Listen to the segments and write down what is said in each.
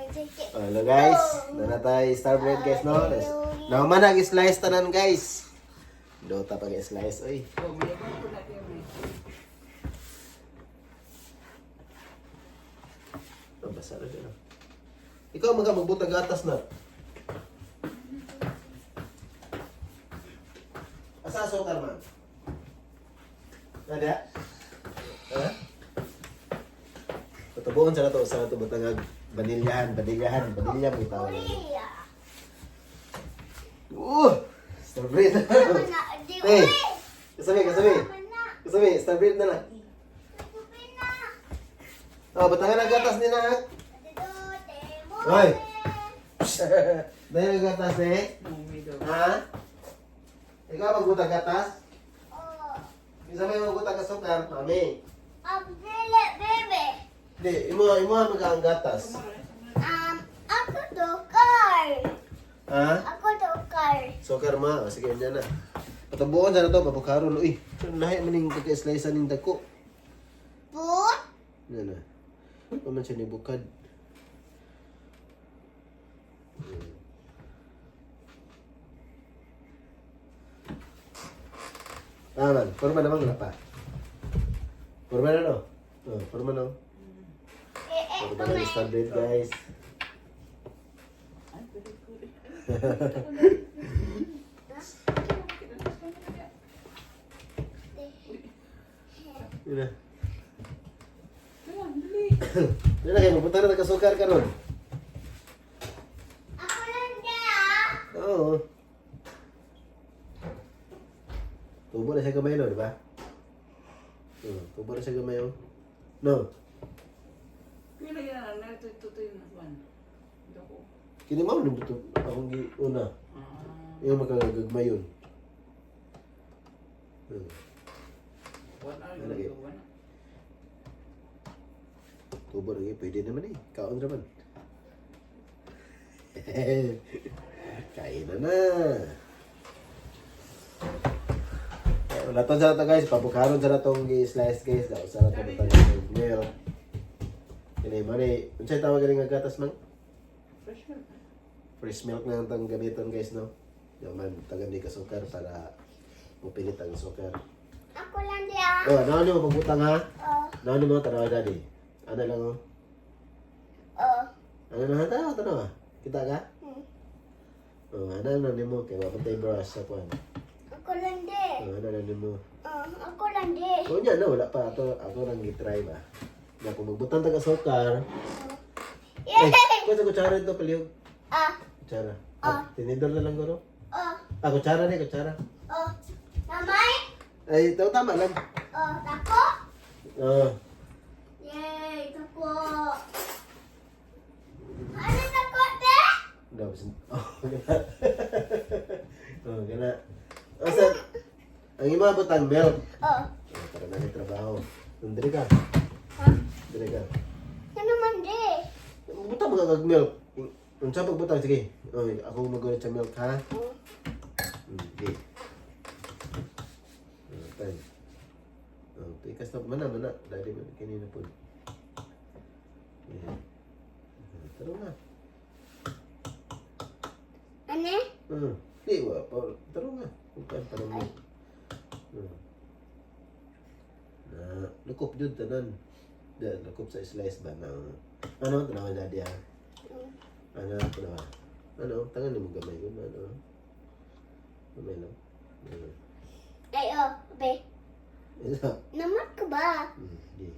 Hello guys, na tayo star bread guys, no. Naman nag slice tanan guys. Dota pag slice oy. Oh, may ako ko na kayo, may. Oh, basa na dyan, ah. Ikaw mga magbutag gatas na. Asa sukar man? Nada? Ha? Patubuon sa nato butangag vanilyahan, vanilyahan, vanilya mo tawag. Kuya. Star bread. Tama na, di Hey, uwi. kasabi, kasabi. Tama na. Kasabi, star bread na lang. Tupi na. Oh, butangan ang gatas ni na. Tuti mo. Hoy. Dahil ang gatas eh. Mumi daw. Ha? Ikaw magbutang gatas? Oh. Isa may magbutang kasukar, mami. Dili, bebe. Di, imo imo ang ang gatas. Ako dokar. Ha? Ako dokar. Sukar ma, o, sige niya na. Patubuon sa na to, pabukaron. Uy, lahi man ning pagka-slice ning dako. Put. Yan na. Paman siya ni bukad. Tama, forma naman wala pa. Forma na no? Oh, forma no. Eh, eh, Forma na yung standard guys. Ay, very good. Yun na. Ayan, dali. Yun na kayo, magpunta na nagkasukar ka ron. Ako lang niya. Oo. Tubo na siya gamay no, di ba? Oo, tubo na siya gamay oh. No. Kuya, lagyan na lang. Ito, ito, ito yung one. Ito ko. Kini mao ni buto akong gi una. Ah, Yung makagagmay yun. 1 hour. Ano lagi? Yun, 1 hour. Tubo na gyud, pwede naman eh. Kaon naman. Kain na na. Eh, wala to sa to guys, pabukaron sa na tong gi-slice guys. Daw sa na to butang milk. Kini mo ni, unsay tawag galing nga gatas mang? Fresh milk. Fresh milk na ang tong gamiton guys no. Yung man tagan ni kasukar para mupilit ang sukar. Ako lang niya. Oh, naon mo pagbutang ha? Oh, Naon mo tanaw daddy. Ano lang oh. oh. Ano na tanaw tanaw. Ah. Kita ka? Hmm. Oh, ano na nimo kay wa pantay brush sa kuan. Ako lang di. Oh, ano na nimo. Oh, ako lang di. Oh, nya na wala pa ato ako nang gitry ba. Na kung magbutang taga sukar. Yay! Eh, kuha sa kutsara ito palihog. Ah, Kutsara. Ah, tinidor na lang ko no. oh, Ah, kutsara ni kutsara. oh. Mamay? Ay, tama tama lang. Oh, tako? Oh, Yay, tako. Ano tako, te? daw oh, gana. Oh, gana. Oh, sa ang ima butang milk. Oh. Oh, para na trabaho. Diri ka. Ha? Diri ka. Ano man di? Butang mga kag milk. Unsa pagbutang sige. Oy, ako magulit sa milk ha. Oh. Di. Oh, tan. Oh, pikas na mana mana dali man kini na pud. Yeah. Taro na. Ano? Di wa pa. Taro nga. Kuan pa naman. Na, lukop jud tanan. Da, lukop sa slice ba na. Ano tanaw daddy ah? Ano tanaw? Ano tangan nimo gamay ko ano? Gamay lang. Ay, oh, be. Isa. Namat ka ba? Di.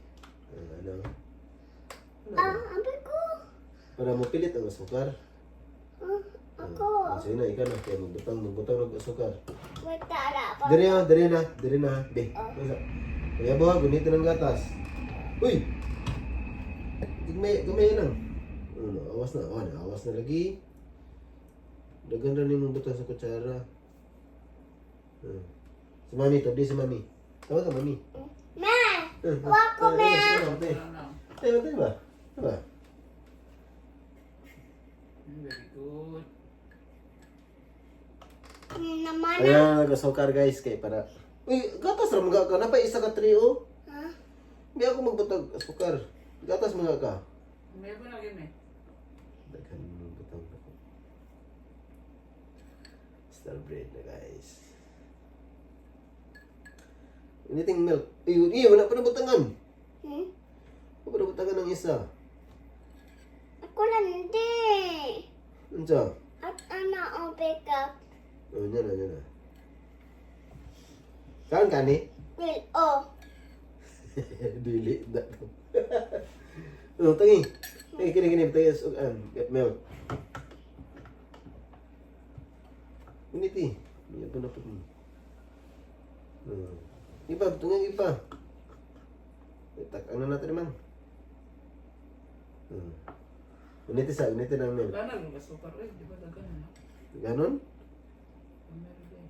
Ah, ano? Ano? Ah, abe ko. Para mo pilit ang asukar. Ah, ako. Ah, sige na, ikaw na. Kaya magbutang, magbutang ng asukar. Wait, tara pa. Diri ah, diri na, diri na. Be. Oh. Isa. Kaya ba, gunito ng gatas. Uy! Gumay, gumay lang. Ano, awas na. Oh, awas na lagi. Dagan ra nimo butang sa kutsara. Si mami, to di si mami. Tawag ka mami. Ma! Eh, Wako, eh, ma. eh, eh, Wala na. Eh, eh, ba? Diba? Very good. Naman na. Ayan, nag-asukar guys kay para. Uy, gatas ra mga ka na pa isa ka trio. Ha? Hindi ako magbutag asukar. Gatas mga ka. May ako na yun eh. Daghan mo butang ako. Star bread na, guys. Anything milk. Ay, ay, wala pa na butangan. Wala pa na butangan ng isa. Ako lang hindi. Unsa? At ana ang pick up. Oh, yan na, yan na. Kaon kani? Will, oh. Dili na to. Oh, tangi. Eh, kini kini tayo sa get milk. Ini ti. Hindi pa na po. Iba, tungang iba. Tak, ano natin naman? Uniti sa, uniti ng milk. Wala na, asukar. Eh, di ba dagan na? Ganon? Meron din.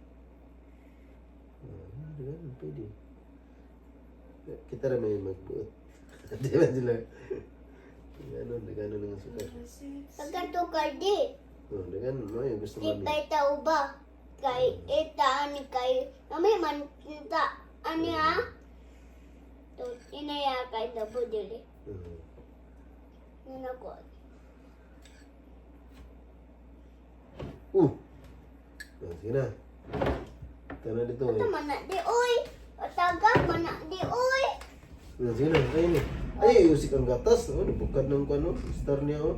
Ah, ganon, pwede. Kita rin may magbuot. Di ba sila? Ganon, ganon ang sukar. Pagkatukal di. Oh, dagan mo yung gusto Di mami. pa tao ba? Kay ita ani kay kami man ta ani ha? To inaya kay dabo dili. Nana ko. Oh, sige na. Tara dito Ito eh. man na di oy. Otaga man na di oy. Oh, sige na, kayo ni. Ay, usik ang gatas. Oh, nabukad ng kano. Star niya oh.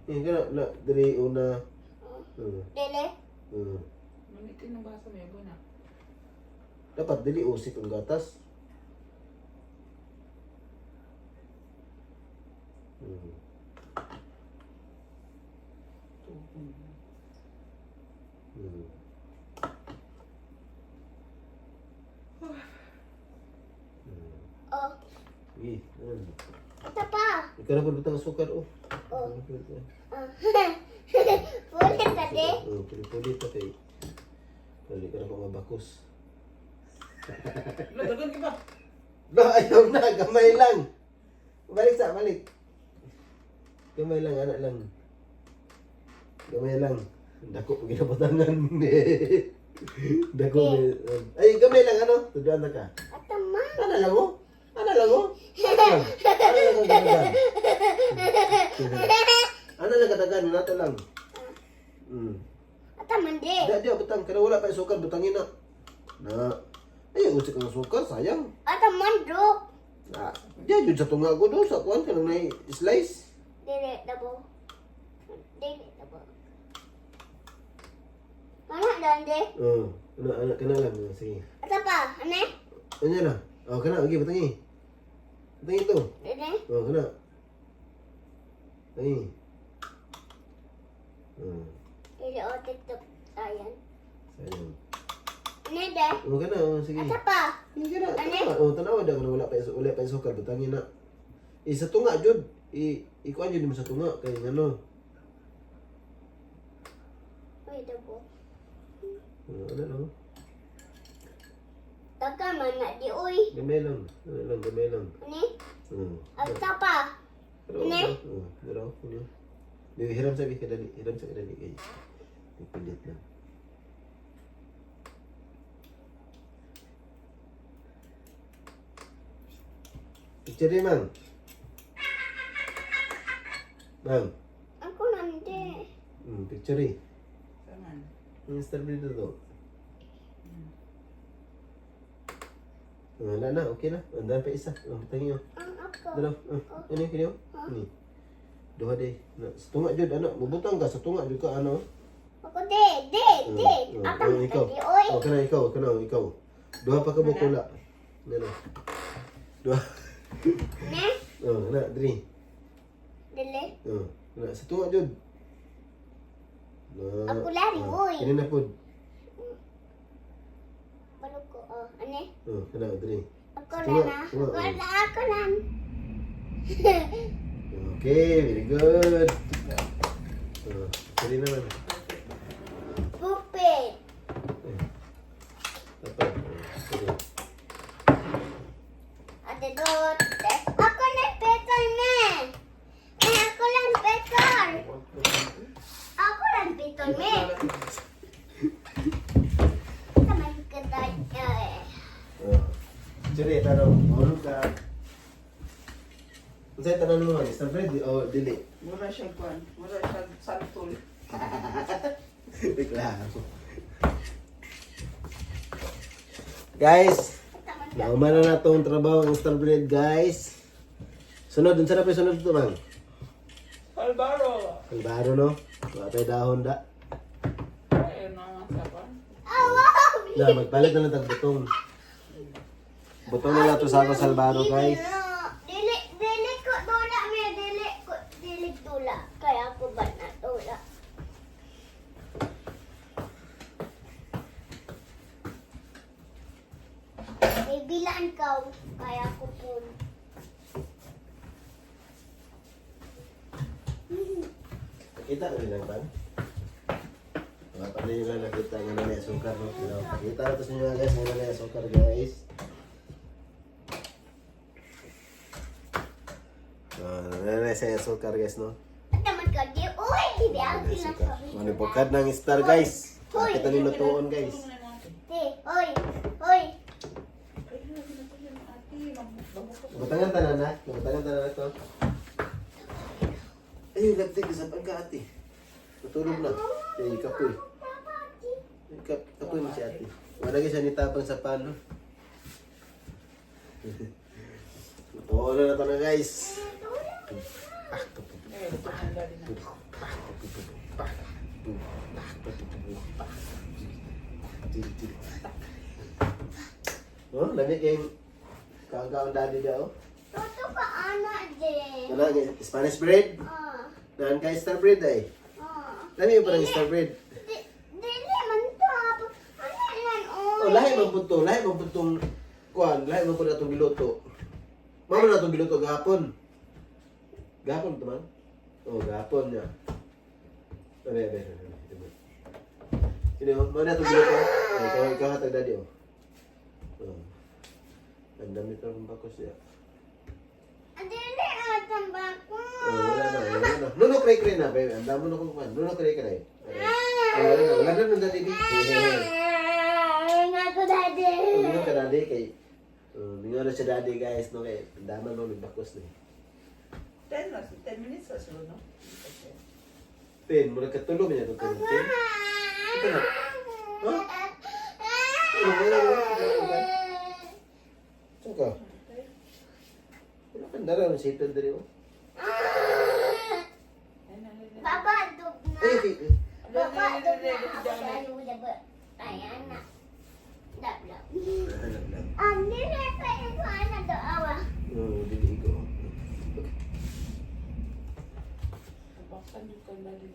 Eh, kana na diri una. Dili. Manitin ang basa may na. Dapat dili usik ang gatas. Tubong. Oh, Sige, ano. ito pa. Ikaw na po butang sukar oh. Oh. Ah. Pulit ta di. Oh, puli-puli ta kay. Puli ka na ko mabakos. Wala, dagan ka ba? No, ayaw na, gamay lang. Balik sa, balik. Gamay lang, anak lang. Gamay lang. Dako pag ginabutangan. Dako. Ay, gamay lang ano? Tuduan na ka. Ito man. Ano lang oh? Ano lang oh? Ano lang? Ano lang ang katagan? Ano lang katagan? Nato lang. Ito man di. Di, di, butang. Kada wala pa yung sukar, butangin na. Na. Ay, usik ang sukar, sayang. Ito man do. Ah, diyan yun sa tunga ko do sa kuan kanang nay slice. Dili dabo. Dili dabo. Mana dan di? Oh, ana ana kana lang ah, sige. Ito pa, ano? Ano na? Oh, kana okay butangi. Butangi to. Dili. Oh, kana. Butangi. Oh, Dili o TikTok ayan. sayang. Ano de? Oh, kana oh, sige. Ito pa. Sige kana. Ano? Tanawa, oh, tanawa da kana wala pa sukar butangi na. Eh, sa tunga jud. I ikuan jud mo sa tunga kay ngano. Uy, dabo. Oh, ano lang. Taka man na di uy. Gamay lang. Ano lang, gamay lang. Ano? Oh. Ito pa. Pero, Ne? oh, pero, ano? Di, hiram sabi ka dali, hiram sa kadali kay. Ipilit lang. Picture ni Mang. Mang, Ako nandi. Picture eh. Saan? Yung star dito to. Oh, wala na, okay na. Ang dami pa isa. Oh, tangi oh. Ang ako. Dalaw. Oh, ano yung kiniyo? Ini. Duha day. Na, sa tunga jud ano, mubutang ka sa tunga jud ka ano. Ako de, de, de. Oh, Ito oh, man ikaw. di uy. Oh, kana ikaw, kana ikaw. Duha pa ka bukula. Ano? Duha. Ne? Oh, kana diri. Dili. Oh, kana sa tunga jud. Na. Ako lari, oh, uy. Kini na pod. Balok ko. Oh, ano? Oh, kana diri. Ako Tunga, lang ah. tunga, Ako oh. lang, ako lang. Okay, very good. Oh, diri naman. Pupit. Eh. Dapat. Oh, diri. Ate Dot. Ako lang petol, men. Eh, ako lang petol. Ako lang petol, men. Taman ka tayo. Oh. Diri taro. Mahulog ka. Unsa Unsay tanan mo man? Star bread o dili? Mura siya kwan. Mura siya santol. Reklamo. Guys, nauman na natong trabaho ang star bread, guys. Sunod, unsa na pa yung sunod to, man? Alvaro. Kalbaro, no? Wala pa'y dahon da. Ay, ano nga sa kwan? Na, magpalit na lang tag butong. Butong na lang to sa ako salbaro, guys. Dili, dili ko dula, me, dili ko, dili dula. Kaya ako ba na dula? May bilaan ka, kaya ko po. Pakita ko nilang pan. Mga pa nila nakita nga na may asukar, no? Pero pakita na to sa inyo, guys, nga na may asukar, guys. Ah, na na sa asukar, guys, no? At naman ka, di, uy, di ako May silang asukar. Manipukad ng star, guys. Pakita ni lutoon, guys. Di, oy, oy. Butangan tanan na. Butangan tanan na to. Ay, lagtig sa pagka ate. Matulog na. Eh, kapoy. Kapoy mo si ate. Wala siya nitabang sa palo. Oo na na to na, guys. Eh, ito ang dali na. Oh, lami kayong kaang daddy daw. Toto ka, ana, di. Wala, Spanish bread. Ah, Naan kay star bread ay. ah. Lami yung parang star bread. Di, dili man to. Ano yan, oy. Oh, lahi man pud to, lahi man pud tong kuan, lahi man pud atong giluto. Mao man atong giluto gahapon. Gahapon to man. Oh, gahapon niya. Abe, abe, abe, abe. Sino, mao na atong giluto. Ay, ikaw, ikaw hatag daddy oh. Oh. Ang dami pa akong bakos niya. Dili atang bako. Oh, wala na, wala na. Nuno kray kray na, baby. Ang damo na kong kuan. Nuno kray kray. Oh, wala na, wala na nung daddy. Hey, Nga ko, daddy. Mingon ka daddy kay mingon na siya daddy guys no kay ang dama no nagbakos na. Eh. 10 na, 10 minutes na siguro, no? Okay. Ten, mura katulog niya to ten. Ten. Ito na. Huh? Ano wala wala wala. Saan ka? Wala kang dara ang sipil diri oh. Ay, na, na, na. Baba, dog na. Ay, okay. Baba, dog na. Ako sa ano, Ayan na. Dab, dab. Hanap lang. Dili pa ito, ana, do, awa. Oo, dili ko. Baksan yung kandali.